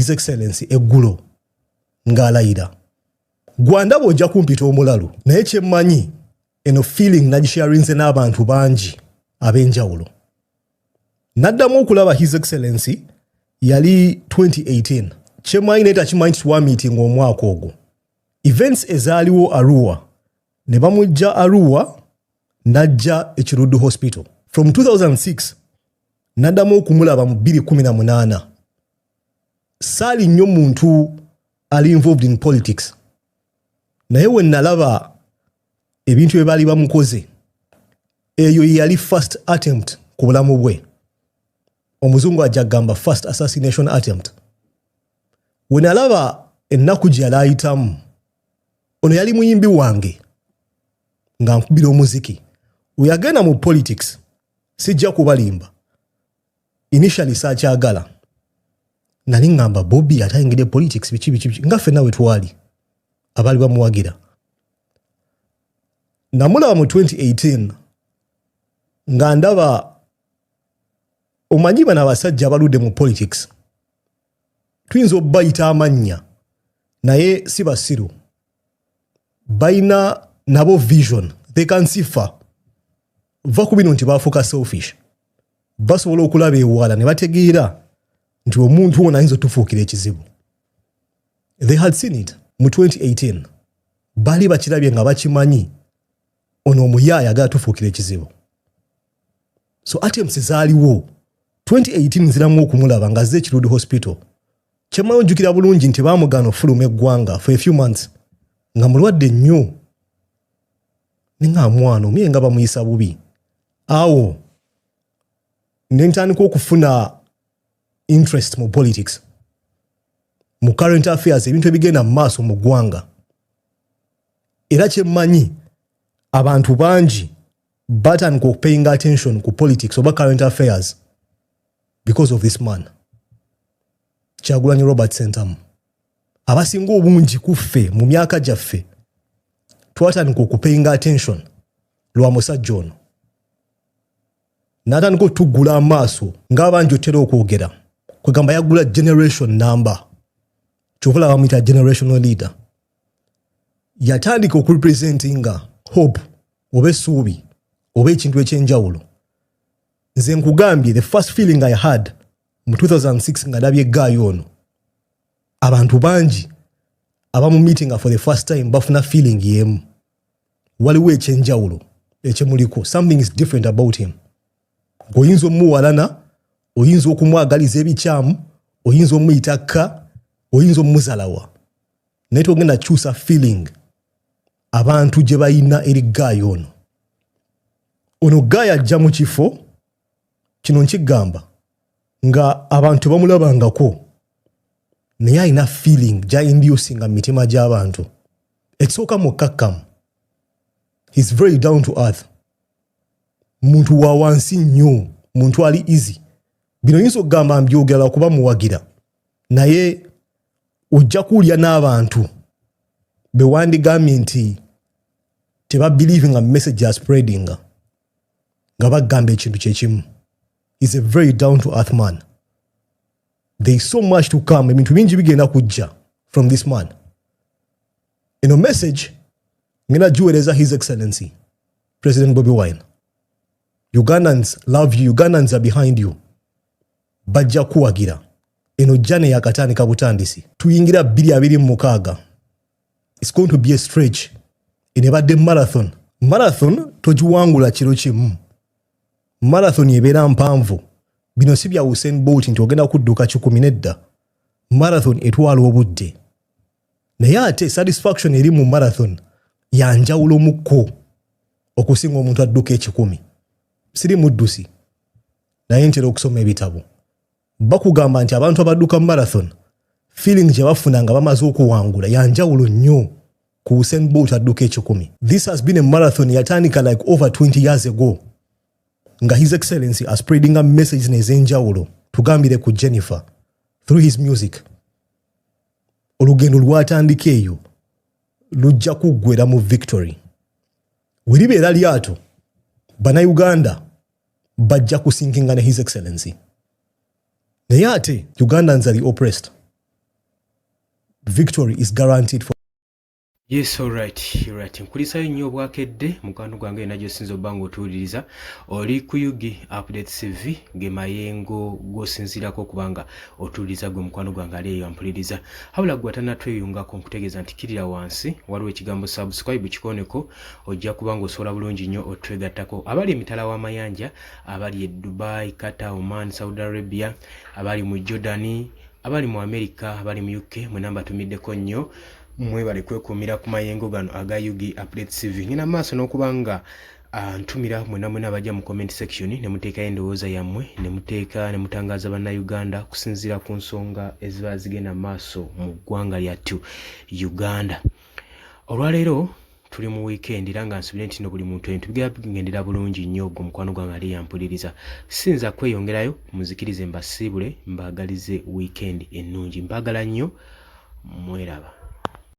His Excellency eggulo ng'alayira. Gwandaba ojja kumpita omulalu, naye kyemmanyi eno feeling nagisharinze n'abantu bangi ab'enjawulo. Naddamu okulaba His Excellency yali 2018. Kyemmanyi naye takimanyi nti twamiitinga omwaka ogwo. Events ezaaliwo Arua ne bamujja Arua n'ajja e Kiruddu Hospital. From 2006 naddamu okumulaba mu 2018. Saali nnyo muntu ali involved in politics, naye we nalaba ebintu bye baali bamukoze, eyo ye yali first attempt ku bulamu bwe. Omuzungu ajja kugamba first assassination attempt. We nalaba ennaku gye yali ayitamu, ono yali muyimbi wange nga nkubira omuziki. We yagenda mu politics, sijja kubalimba, initially saakyagala. Nali ŋŋamba Bobi ate ayingidde politics, biki biki biki, nga ffenna we twali abaali bamuwagira. Namulaba mu 2018 nga ndaba, omanyi bano abasajja abaludde mu politics tuyinza okubayita amannya, naye si basiru, balina nabo vision, they can see far. Va ku bino nti bafuuka selfish, basobola okulaba ewala ne bategeera nti omuntu ono ayinza otufuukira ekizibu. They had seen it mu 2018, baali bakirabye nga bakimanyi ono omuyaaya agala tufuukira ekizibu. So attempts zaaliwo. 2018 nziramu okumulaba nga azze e Kiruddu Hospital. Kyemmanyi ojjukira bulungi nti baamugaana okufuluma eggwanga for a few months nga mulwadde nnyo, ne nga mwana omuye nga bamuyisa bubi. Awo ne ntandika okufuna interest mu politics, mu current affairs, ebintu ebigenda mu maaso mu ggwanga. Era kyemmanyi abantu bangi batandika okupayinga attention ku politics oba current affairs because of this man, Kyagulanyi Robert Sentamu. Abasinga obungi ku ffe mu myaka gyaffe twatandika okupayinga attention lwa musajja ono. N'atandika otuggula amaaso ng'abangi otera okwogera, kwegamba yaggula generation number, kyova olaba bamuyita generational leader. Yatandika okurepresentinga hope oba essuubi oba ekintu ekyenjawulo. Nze nkugambye, the first feeling I had mu 2006 nga ndabye guy ono, abantu bangi abamu meetinga for the first time bafuna feeling yemu, waliwo ekyenjawulo ekyemuliko, something is different about him. Ng'oyinza omuwalana, oyinza okumwagaliza ebikyamu, oyinza omuyita kka, oyinza omuzalawa, naye togenda kyusa feeling abantu gye bayina eri guy ono. Ono guy ajja mu kifo kino, nkigamba nga abantu tebamulabangako, naye alina feeling gy'ainducinga mu mitima gy'abantu. Ekisooka, mukkakkamu, he's very down to earth, muntu wa wansi nnyo, muntu ali easy. Bino oyinza okugamba mbyogera kuba muwagira, naye ojja kuwulya n'abantu be wandigambye nti tebabelievinga message aspreadinga nga bagamba ekintu kyekimu. Is a very down to earth man. There is so much to come, ebintu bingi bigenda kujja from this man. Eno message ngenda giweereza His Excellency President Bobi Wine. Ugandans love you, Ugandans are behind you, bajja kuwagira. Eno journey yakatandika butandisi, tuyingira 2026. It's going to be a stretch. Eno ebadde marathon. Marathon togiwangula kiro kimu, marathon ebeera mpanvu. Bino si bya Usain Bolt nti ogenda kudduka 100, nedda. Marathon etwala obudde, naye ate satisfaction eri mu marathon yanjawulo mukko okusinga omuntu adduka 100. Siri muddusi, naye ntera okusoma ebitabo. Bakugamba nti abantu abadduka mu marathon, feeling gye bafuna nga bamaze okuwangula yanjawulo nnyo ku Usain Bolt adduka 100. This has been a marathon yatandika like over 20 years ago nga His Excellency aspreadinga message nez'enjawulo, tugambire ku Jennifer, through his music. Olugendo lwatandika eyo lujja kuggwera mu victory. We libeera lyato, Bannayuganda bajja kusinkinga ne His Excellency. Naye ate Ugandans are the oppressed. Victory is guaranteed for Yes, alright. Nkulisayo nnyo obwakedde, mukwano gwange yena gy'osinza obba ng'otuwuliriza. Oli ku UG Update TV, ge mayengo g'osinziirako okubanga otuwuliriza. Gwe mukwano gwange ali eyo ampuliriza, habula gwe atannatweyungako, nkutegeeza nti kirira wansi, waliwo ekigambo "subscribe", kikoneko, ojja kuba ng'osobola bulungi nnyo otwegattako. Abali emitala w'amayanja, abali e Dubai, Qatar, Oman, Saudi Arabia, abali mu Jordani, abali mu America, abali mu UK, mwena mbatumiddeko nnyo. Mwebale kwekuumira ku mayengo gano aga UG Update TV. Ngenda maaso n'okuba nga ntumira mwena mwena abajja mu comment section ne muteekayo endowooza yammwe, ne muteeka ne mutangaza Bannayuganda kusinziira ku nsonga eziba zigenda maaso mu ggwanga lyattu Uganda. Olwaleero tuli mu weekend, era nga nsubire nti no buli muntu ebintu bigenda bigendera bulungi nnyo. Gwe mukwano gwange ali yampuliriza, siyinza kweyongerayo, muzikirize mbasiibule, mbaagalize weekend ennungi. Mbaagala nnyo, mweraba.